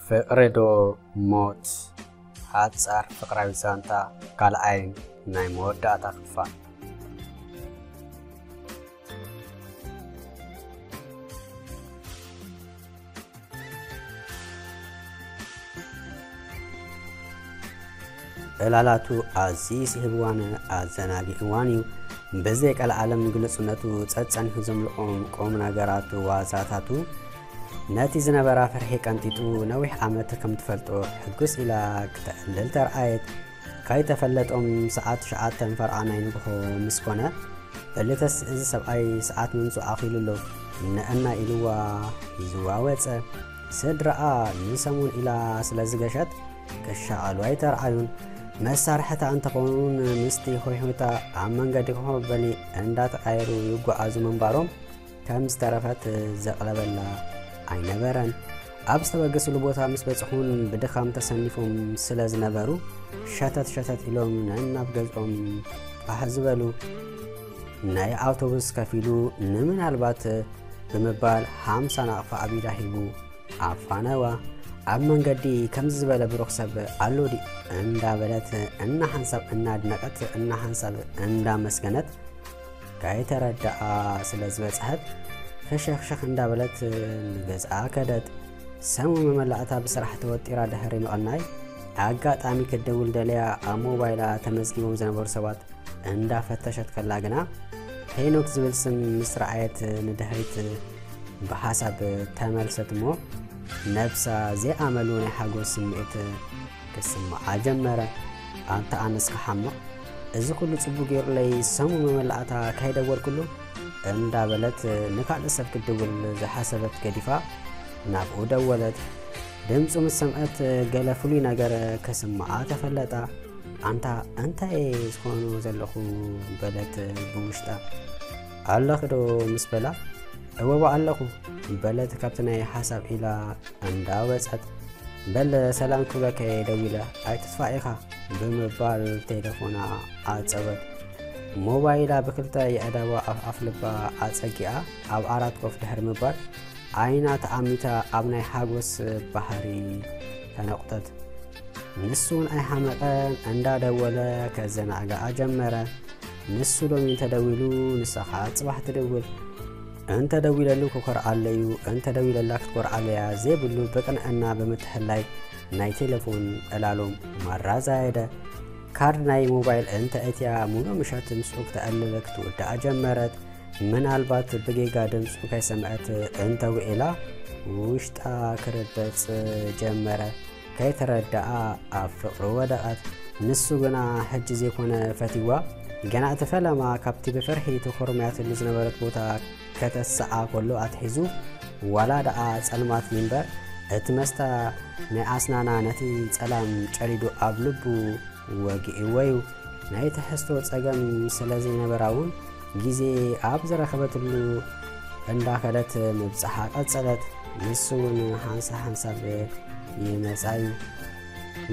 ፍቕሪ ዶ ሞት? ሓጻር ፍቕራዊ ዛንታ፣ ካልኣይን ናይ መወዳእታ ክፋል። ዕላላቱ ኣዝዩ ስሒብዋን ኣዘናጊዕዋን እዩ። ብዘይ ቀልዓለም ግሉጽነቱ፣ ጸጸኒሑ ዘምልቖም ቁም ነገራቱ፣ ዋዛታቱ፣ ነቲ ዝነበራ ፍርሒ ቀንጢጡ፣ ነዊሕ ዓመት ከም ትፈልጦ ሕጉስ ኢላ ክተዕልል ተርኣየት። ከይተፈለጦም ሰዓት ትሽዓተ ፈረቓ ናይ ንግሆ ምስ ኮነ፣ እልተስ እዚ ሰብኣይ ሰዓት ምምጽኡ ኣኺሉ ኣሎ፣ ንዕና ኢልዋ ሒዝዋ ወጸ። ስድራኣ ንሰሙን ኢላ ስለ ዝገሸት፣ ክሻቐሉ ኣይተርኣዩን። መሳርሕታ እንተኾኑን ምስቲ ሆይሆይታ ኣብ መንገዲ ኮፍ በሊ እንዳተቓየሩ ይጓዓዙ ምንባሮም ከም ዝተረፈት ዘቕለበላ ኣይነበረን። ኣብ ዝተበገስሉ ቦታ ምስ በጽሑን ብድኻም ተሰኒፎም ስለ ዝነበሩ፣ ሸተት ሸተት ኢሎም ነናብ ገዝኦም ፋሕ ዝበሉ። ናይ ኣውቶቡስ ከፊሉ ንምናልባት ብምባል ሓምሳ ናቕፋ ኣብ ኢዳ ሂቡ ኣፋነዋ። ኣብ መንገዲ ከምዚ ዝበለ ብሩኽ ሰብ ኣሎ ድዩ? እንዳበለት እናሓንሳብ እናድነቐት፣ እናሓንሳብ እንዳመስገነት፣ ከይተረድኣ ስለ ዝበጽሐት፣ ፍሽኽሽኽ እንዳበለት ንገዝኣ ከደት። ሰሙ መመላእታ ብስራሕ ተወጢራ ድሕሪ ምቕናይ፣ ኣጋጣሚ ክትደውል ደልያ ኣብ ሞባይላ ተመዝጊቦም ዝነበሩ ሰባት እንዳፈተሸት ከላ ግና፣ ሄኖክ ዝብል ስም ምስ ረኣየት ንድሕሪት ብሓሳብ ተመልሰት እሞ፣ ነብሳ ዘይኣመሉ ናይ ሓጎስ ስምዒት ክስምዓ ጀመረ። ኣንታ ኣነስ ክሓምቕ፣ እዚ ኩሉ ጽቡቕ ገይሩለይ ሰሙ መመላእታ ከይደወልኩሉ እንዳበለት ንካልእ ሰብ ክትድውል ዝሓሰበት ገዲፋ ናብኡ ደወለት። ድምጹ ምስ ሰምዐት ገለ ፍሉይ ነገር ክስምዓ ተፈለጣ። ኣንታ እንታይ ዝኾኑ ዘለኹ በለት ብውሽጣ። ኣለኺ ዶ ምስ በላ፣ እወ ኣለኹ በለት ካብቲ ናይ ሓሳብ ዒላ እንዳወጸት። በል ሰላም ክብለካ እየ ደዊለ፣ ኣይትጥፋእ ኢኻ ብምባል ቴሌፎና ዓጸወት። ሞባይላ ብክልተ የእዳዋ ኣፍ ኣፍ ልባ ኣጸጊኣ ኣብ ዓራት ኮፍ ድሕሪ ምባል ዓይና ተኣሚታ ኣብ ናይ ሓጎስ ባህሪ ተነቑጠት። ንሱ እውን ኣይሓመቐን፣ እንዳደወለ ከዘናግዓ ጀመረ። ንሱ ሎሚ እንተደዊሉ ንሳ ኸዓ ጽባሕ ትድውል። እንተደዊለሉ ክኾርዓለዩ፣ እንተደዊለላ ክትኮርዓለያ ዘይብሉ ብቕንዕና ብምትሕላይ ናይ ቴሌፎን ዕላሎም ማራ ዛየደ። ካርድ ናይ ሞባይል እንተ እትያ ሙሉእ ምሸት ምስኡ ክተዕልል ክትውዳኣ ጀመረት። ምናልባት ብጌጋ ድምፁ ከይሰምዐት እንተ ውዒላ ውሽጣ ክርበጽ ጀመረ። ከይተረድኣ ኣብ ፍቕሩ ወደቐት። ንሱ ግና ሕጂ ዘይኮነ ፈትይዋ፣ ገና እቲ ፈለማ ካብቲ ብፍርሒ ተኾርምያትሉ ዝነበረት ቦታ ከተስዓ ከሎ ኣትሒዙ፣ ዋላ ደኣ ጸልማት ይንበር፣ እቲ መስተ ናይ ኣስናና ነቲ ጸላም ጨሊዱ ኣብ ልቡ ወጊእዎ እዩ። ናይ ትሕዝቶ ጸገም ስለ ዘይነበራ እውን፣ ግዜ ኣብ ዝረኸበትሉ እንዳኸደት ምብጻሓ ቀጸለት። ንሱ እውን ሓንሳብ ሓንሳብ ይመጻ እዩ።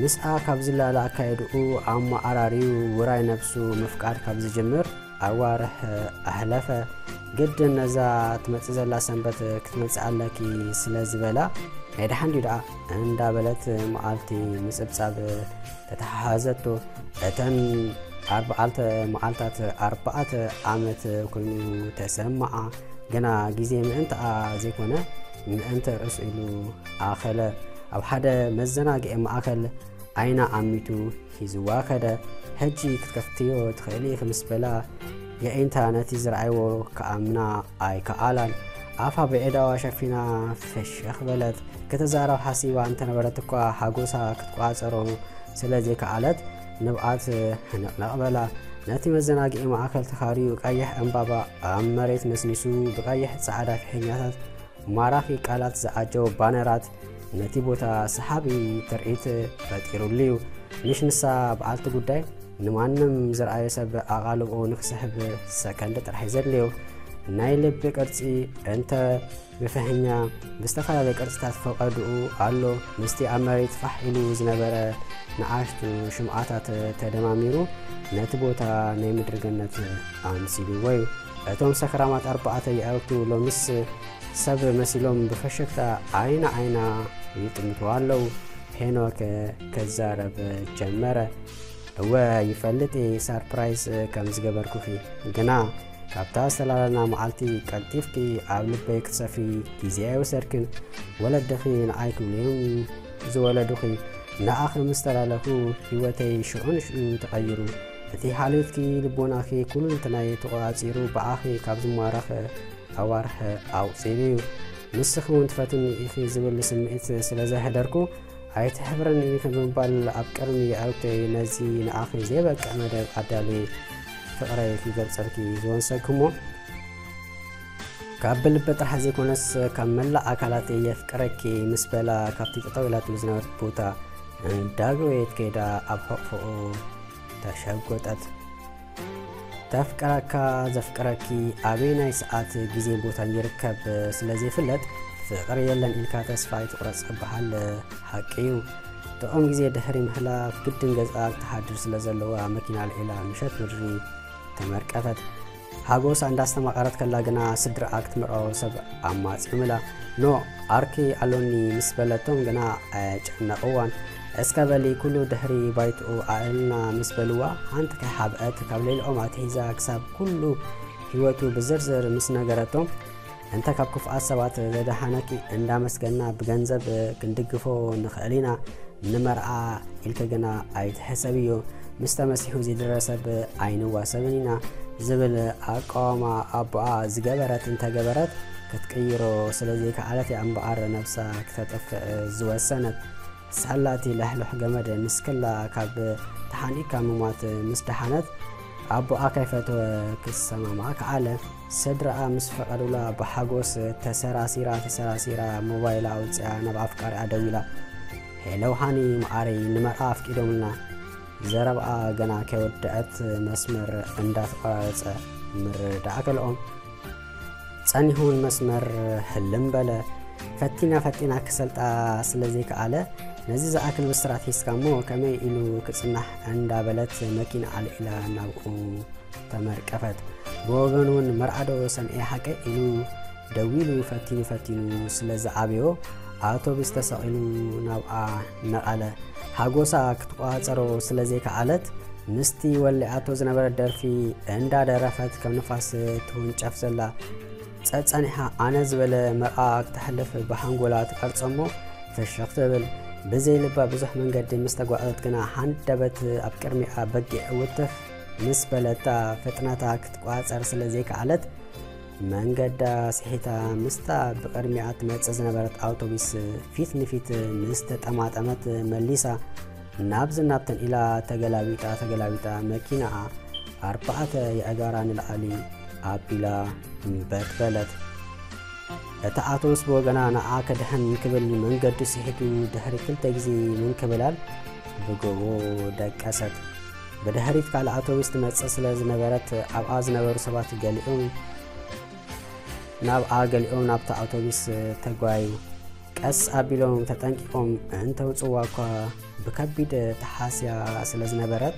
ምስኣ ካብ ዝላለ ኣካይድኡ ኣመዓራርዩ ውራይ ነብሱ ምፍቃድ ካብ ዝጅምር ኣዋርሕ ኣሕለፈ። ግድን ነዛ ትመጽእ ዘላ ሰንበት ክትመጽእ ኣለኪ ስለ ዝበላ፣ ናይ ደሓን ድዩ ደኣ እንዳበለት መዓልቲ ምጽብጻብ ተተሓሓዘቶ። እተን ኣርባዕተ መዓልታት ኣርባዕተ ዓመት ኮይኑ ተሰምዓ። ግና ግዜ ምእንትኣ ዘይኮነ፣ ምእንቲ ርእሱ ኢሉ ኣኸለ። ኣብ ሓደ መዘናግዒ ማእከል ዓይና ኣሚቱ ሒዝዋ ከደ። ሕጂ ክትከፍትዮ ትኽእሊ ኢኺ ምስ በላ፣ የዒንታ ነቲ ዝረኣይዎ ክኣምና ኣይከኣላን። ኣፋ ብኤዳዋ ሸፊና ፍሽኽ በለት። ክትዛረብ ሓሲባ እንተነበረት እኳ፣ ሓጎሳ ክትቆጻጸሮ ስለ ዘይከኣለት፣ ንብዓት ሕንቕንቕ በላ። ነቲ መዘናግዒ ማእከል ተኻርዩ፣ ቀይሕ ዕምባባ ኣብ መሬት ነስኒሱ፣ ብቐይሕ ጻዕዳ ፊሕኛታት ማራኺ ቃላት ዝዓጀቦ ባነራት ነቲ ቦታ ሰሓቢ ትርኢት ፈጢሩሉ እዩ። ምሽ ንሳ በዓልቲ ጉዳይ፣ ንማንም ዝረኣዮ ሰብ ኣቓልቦኡ ንኽስሕብ ሰከንድ ጥራሕ እዩ ዘድልዮ። ናይ ልቢ ቅርጺ እንተ ብፍሕኛ ብዝተፈላለየ ቅርጽታት ፈቐድኡ ኣሎ። ምስቲ ኣብ መሬት ፋሕ ኢሉ ዝነበረ ንኣሽቱ ሽምዓታት ተደማሚሩ ነቲ ቦታ ናይ ምድሪ ገነት ኣምሲልዎ እዩ። እቶም ሰክራማት ኣርባዕተ የዕሩኽቱ ሎምስ ሰብ መሲሎም ብፈሸክታ ዓይኒ ዓይና ይጥምቱ ኣለዉ። ሄኖክ ክዛረብ ጀመረ። እወ ይፈልጥ እየ ሰርፕራይዝ ከም ዝገበርኩኺ፣ ግና ካብታ ዝተላለና መዓልቲ ቀልጢፍኪ ኣብ ልበይ ክትሰፍሪ ግዜ ኣይወሰድክን። ወለድኺ ንዓይ ክብሉ እዮም ዝወለዱኺ። ንኣኺ ምስ ተላለኹ ህይወተይ ሽዑ ንሽዑ ተቐይሩ። እቲ ሃልዮትኪ ልቦናኺ ኩሉ እንተናይ ተቖጻጺሩ ብኣኺ ካብ ዝማረኽ ኣዋርሕ ኣቑጺሩ እዩ። ንስኺ እውን ትፈትኒ ኢኺ ዝብል ስምዒት ስለ ዘሕደርኩ ኣይትሕብረኒ ኢኺ ብምባል ኣብ ቅድሚ ኣዕሩኽተይ ነዚ ንኣኺ ዘይበቅዕ መደብ ኣዳልየ ፍቕረይ ክገልጸልኪ ዝወሰንኩ እሞ ካብ ብልቢ ጥራሕ ዘይኮነስ ካብ መላእ ኣካላተይ የፍቅረኪ ምስ በላ ካብቲ ጠጠው ኢላትሉ ዝነበረት ቦታ እንዳገወየት ከይዳ ኣብ ሕቕፍኡ ተሸጎጠት። ተፍቅረካ ዘፍቅረኪ ኣበየናይ ሰዓት ግዜን ቦታን ይርከብ ስለ ዘይፍለጥ ፍቕሪ የለን ኢልካ ተስፋ ኣይትቑረጽ ዝበሃል ሓቂ እዩ። ጥዑም ግዜ ድሕሪ ምሕላፍ ግድን ገዝኣ ክትሓድር ስለ ዘለዋ መኪና ኣልዒላ ምሸት ምድሪ ተመርቀፈት። ሓጎሳ እንዳስተማቐረት ከላ ግና ስድራኣ ክትምርዖ ሰብ ኣማጺኦምላ። ኖ ዓርኪ ኣሎኒ ምስ በለቶም ግና ኣየጨነቕዋን። እስከ በሊ ኩሉ ድሕሪ ባይትኡ ኣእልና ምስ በልዋ ሓንቲ ከይሓብአት ካብ ሌልኦም ኣትሒዛ ክሳብ ኩሉ ህይወቱ ብዝርዝር ምስ ነገረቶም እንተ ካብ ክፉኣት ሰባት ዘድሓነኪ እንዳመስገና ብገንዘብ ክንድግፎ ንኽእል ኢና። ንመርዓ ኢልኪ ግና ኣይትሕሰብዮ፣ ምስ ተመሲሑ ዘይድረሰብ ኣይንዋሰብን ኢና ዝብል ኣቃውማ ኣቦኣ ዝገበረት እንተገበረት ክትቅይሮ ስለ ዘይከኣለት እያ እምበኣር ነብሳ ክተጥፍእ ዝወሰነት። ሳላቲ ለሕሉሕ ገመድ ንስክላ ካብ ተሓኒቅካ ምሟት ምስ ደሓነት ኣቦኣ ከይፈተወ ክሰማማዕ ከኣለ። ስድራኣ ምስ ፈቐዱላ ብሓጎስ ተሰራሲራ ተሰራሲራ ሞባይላ ኣውፅኣ ናብ ኣፍቃሪኣ ደዊላ፣ ሄለው ሃኒ መዓረይ ንመርዓ ኣፍቂዶምልና። ዘረብኣ ገና ከይወደአት መስመር እንዳተቆራረፀ ምርዳእ ከልኦም። ጸኒሑን መስመር ህልም በለ። ፈቲና ፈቲና ክሰልጣ ስለ ዘይከኣለ ነዚ ዝኣክል ብስራት ሒዝካ እሞ ከመይ ኢሉ ክጽናሕ እንዳበለት መኪና ኣልዒላ ናብኡ ተመርቀፈት። ብወገኑ እውን መርዓዶ ሰምኤ ሓቀይ ኢሉ ደዊሉ ፈቲኑ ፈቲኑ ስለ ዝኣብዮ ኣውቶቡስ ተሰቒሉ ናብኣ ነቐለ። ሓጎሳ ክትቆጻጸሮ ስለ ዘይከኣለት ምስቲ ወሊዓቶ ዝነበረት ደርፊ እንዳደረፈት ከም ንፋስ ትውንጨፍ ዘላ ጸጸኒሓ ኣነ ዝበለ መርዓ ክተሕልፍ ብሓንጎላ ትቀርጾ እሞ ፍሽኽ ትብል። ብዘይ ልባ ብዙሕ መንገዲ ምስ ተጓዕዘት ግና ሃንደበት ኣብ ቅድሚኣ በጊዕ ውትፍ ምስ በለታ ፍጥነታ ክትቆጻጸር ስለ ዘይከኣለት መንገዳ ስሒታ ምስታ ብቅድሚኣ ትመጽእ ዝነበረት ኣውቶቡስ ፊት ንፊት ምስ ተጠማጠመት መሊሳ ናብዚ ናብተን ኢላ ተገላቢጣ ተገላቢጣ መኪናኣ ኣርባዕተ የእጋራ ንላዕሊ ኣቢላ እምበጥ በለት። እታ ኣውቶቡስ ብወገና ንዓ ከድሕን ክብል መንገዱ ስሒቱ ድሕሪ ክልተ ግዜ ምንክብላል ብጎቦ ደቀሰት። ብድሕሪት ካልእ ኣውቶቡስ ትመጽእ ስለ ዝነበረት ኣብኣ ዝነበሩ ሰባት ገሊኦም ናብኣ ገሊኦም ናብታ ኣውቶቡስ ተጓዩ። ቀስ ኣቢሎም ተጠንቂቖም እንተውጽዋ እኳ ብከቢድ ተሓስያ ስለ ዝነበረት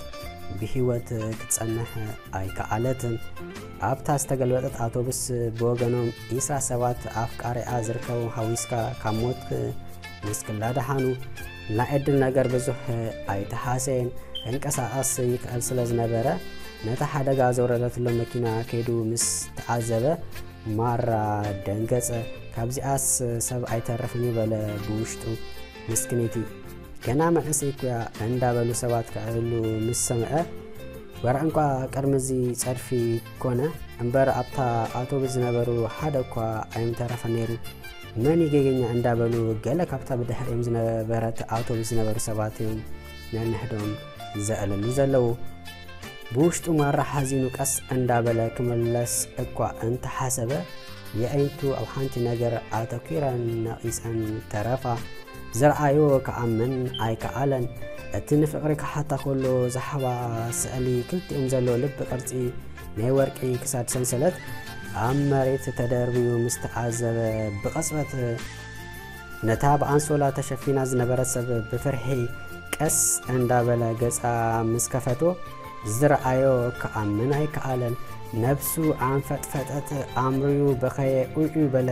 ብህይወት ክትጸንሕ ኣይከኣለትን። ኣብታ ዝተገልበጠት ኣውቶቡስ ብወገኖም ዒስራ ሰባት ኣፍቃሪኣ ዝርከቦም ሓዊስካ ካብ ሞት ንስክላ ደሓኑ። ናይ ዕድል ነገር ብዙሕ ኣይተሓሰየን። ክንቀሳቐስ ይክእል ስለ ዝነበረ ነታ ሓደጋ ዘውረደትሎ መኪና ከይዱ ምስ ተዓዘበ ማራ ደንገጸ። ካብዚኣስ ሰብ ኣይተርፍን እዩ በለ ብውሽጡ። ምስክነይቲ ገና መንእሰይ እኮ እያ እንዳበሉ ሰባት ክዕልሉ ምስ ሰምዐ፣ ወረ እንቋ ቅድሚ እዚ ጸድፊ ኮነ እምበር ኣብታ ኣውቶቡስ ዝነበሩ ሓደ እኳ ኣይምተረፈን ነይሩ። መን እዩ ጌገኛ እንዳበሉ ገለ ካብታ ብድሕሪኦም ዝነበረት ኣውቶቡስ ዝነበሩ ሰባት እዮም ነንሕዶም ዘዕልሉ ዘለዉ። ብውሽጡ ማራ ሓዚኑ ቀስ እንዳበለ ክምለስ እኳ እንተሓሰበ፣ የዒንቱ ኣብ ሓንቲ ነገር ኣተኲረን ነቒጸን ተረፋ። ዝረኣዮ ክኣምን ኣይከኣለን። እቲ ንፍቕሪ ክሓታ ከሎ ዝሓባ ስእሊ ክልቲኦም ዘሎ ልቢ ቅርጺ ናይ ወርቂ ክሳድ ሰንሰለት ኣብ መሬት ተደርብዩ ምስ ተዓዘበ፣ ብቕጽበት ነታ ብኣንሶላ ተሸፊና ዝነበረት ሰብ ብፍርሒ ቀስ እንዳበለ ገጻ ምስ ከፈቶ፣ ዝረኣዮ ክኣምን ኣይከኣለን። ነብሱ ኣንፈጥፈጠት፣ ኣምርዩ በኸየ፣ ኡዩ በለ።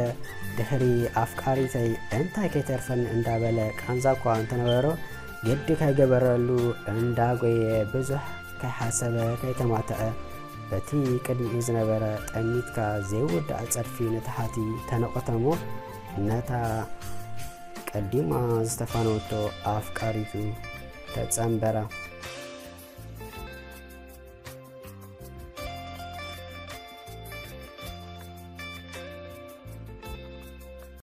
ድሕሪ ኣፍቃሪተይ እንታይ ከይተርፈኒ እንዳበለ ቃንዛ እኳ እንተነበሮ ግዲ ከይገበረሉ እንዳጎየ ብዙሕ ከይሓሰበ ከይተማተዐ በቲ ቅድሚኡ ዝነበረ ጠሚትካ ዘይውዳእ ጸድፊ ንታሕቲ ተነቆተሞ ነታ ቀዲማ ዝተፋነወቶ ኣፍቃሪቱ ተጸንበራ።